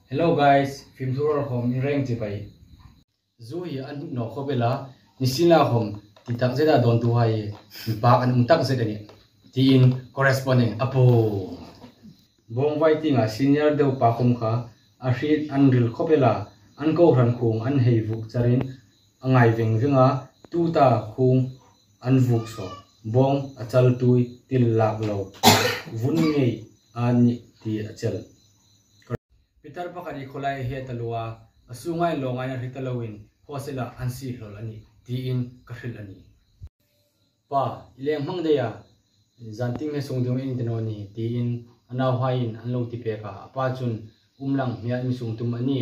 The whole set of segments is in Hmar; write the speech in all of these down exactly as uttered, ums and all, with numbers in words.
Hello guys, fimkhur khawm in reng chibai. Zu hi an hmu naw khawp el a, nisina khawm ti tak zeta dawntuhai mi pak an um tak zet a nih, tiin correspondent a puong. Bawngvai tienga senior deu pa khawm kha a hriet an ril khawp el a, an kohran khuong an hei vuk charin a ngai veng veng a, tuta khuong an vuk saw, bawng a chal tui til lak lo, vun ngei a nih ti a chel. Pitar pakhat hi khawlai he ta lua, a sungai lawngai a hre ta loin, hostel-a an sie hlawl a nih, tiin ka hril a nih. Pa, i leng hmang dei a, zantieng hi sung ding in ti naw ni, tiin a nauhaiin an lo ti pek a, a pa chun, um lang, hmial mi sung tum a ni,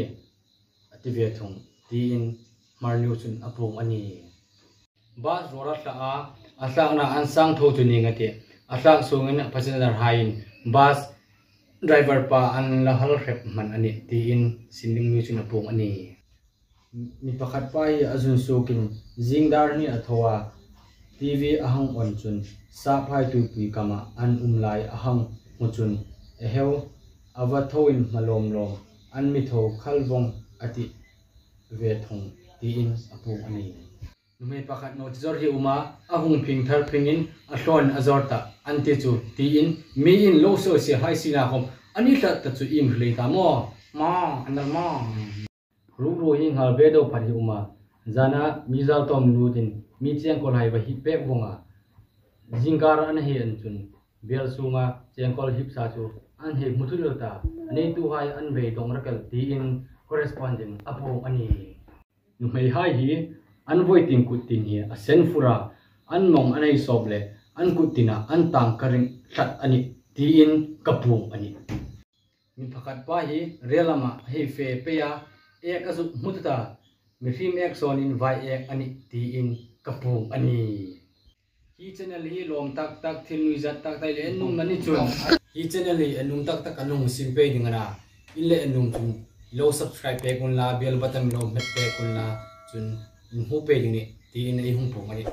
a ti ve thung, tiin Hmar News chun a puong a nih. Bus ruora thla a, a thlakna an sang tho chu ning a tih. A thlak sungin passenger haiin bus driver pa an la hal hrep hman a nih, tiin Chinland News chun a puong a nih. Mi pakhat pa hi a zun suokin zing dar ni a tho a, T V a hang on chun, saphai tuipui kama an um lai a hang hmu chun, eheu, a va thoin hma lawm lawm, an mi tho khal vong a ti ve thung, tiin a puong a nih. Nuhmei pakhat naw ti zawr hi um a, a hung phing thar phingin a thlawn a zawr ta, an ti chu, tiin miin lo sawi se hai sina khawm a ni tlat ta chu, iem hre lei ta maw? Maw, a nal maw? Ruk ru hi nghal ve deu phat hi um a, zana mi zal tawm lutin mi chengkawl hai va hip pek vong a, zingkar an hei en chun, biel sunga chengkawl hip sa chu an hei hmu thut el ta, a neituhai an beidawng rak el, tiin correspondent a puong a nih. Nuhmeihai hi an vawitin kut tin hi a sen fur a, an mawng an hei sawp le an kut tina an tang ka ring tlat a nih, tiin ka puong a nih. Mi pakhat pa hi rel lama hei fe pei a, ek a zuk hmu tut a, mihriem ek sawnin vai ek a nih, tiin ka puong a nih. Hi channel hi lawm tak tak, thil nuizat tak tak le en nuom a ni chun, hi channel hi en nuom tak tak an hung siem pei ding a na. In le en nuom chun lo subscribe pek unla, bell button lo hmet pek unla, chun in hmu pei ding a nih, tiin ei hung puong a nih.